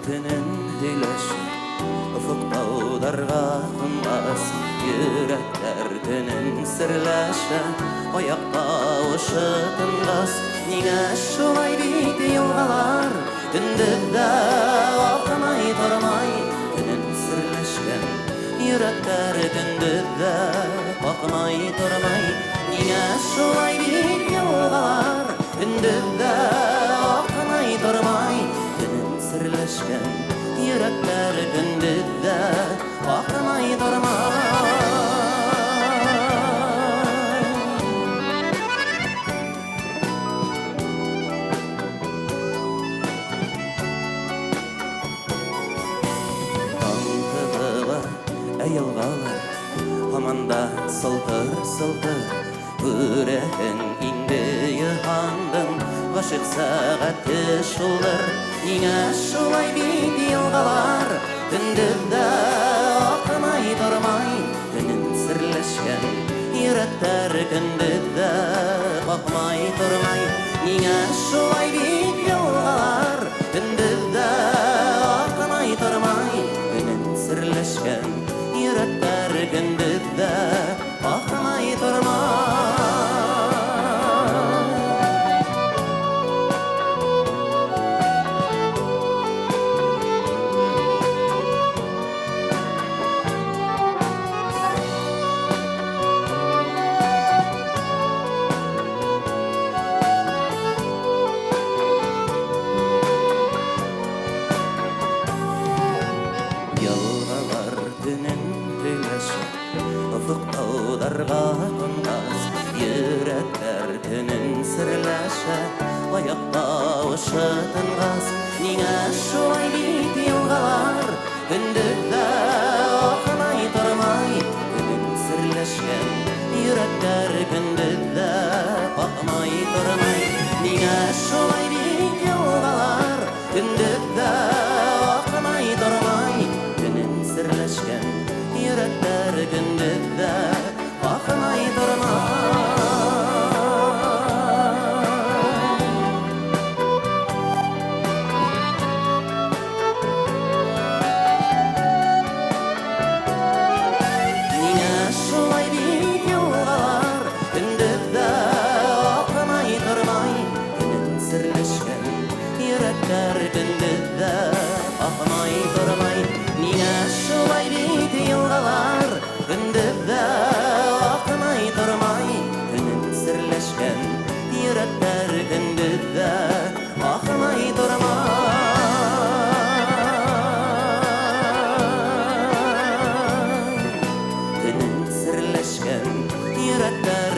төнен һөйләшә, офык таударга кунгас, йөрәкләр төнен серләшә, аяк тавышы тынгас. Ниңә шулай бит елгалар көндез дә акмай тормай, төнен серләшкән йөрәкләр көндез дә акмай тормай. Ниңә шулай бит елгалар көндез дә акмай тормай, төнен серләшкән йөрәкләр көндез дә акмай тормай. Таң тыгыла, ә елгалар һаман да сылтыр-сылтыр. Күрәһең инде җиһанның гашыйк сәгате шулдыр. Ниңә шулай бит елгалар көндез дә акмай тормай, төнен серләшкән йөрәкләр көндез дә акмай тормай. Ниңә шулай бит елгалар көндез дә акмай тормай, төнен серләшкән йөрәкләр көндез дә акмай тормай. Елгалар төнен һөйләшә, офык таударга кунгас, йөрәкләр төнен серләшә, аяк тавышы тынгас. Ниңә шулай бит елгалар көндез дә акмай тормай, төнен серләшкән йөрәкләр көндез дә акмай тормай. Ниңә шулай бит елгалар көндез дә акмай тормай, төнен серләшкән йөрәкләр көндез дә акмай тормай. Ниңә шулай бит елгалар көндез дә акмай тормай, төнен серләшкән йөрәкләр көндез дә акмай тормай. Ниңә шулай бит елгалар көндез дә акмай тормай, төнен серләшкән йөрәкләр көндез дә акмай тормай. Төнен серләшкән йөрәкләр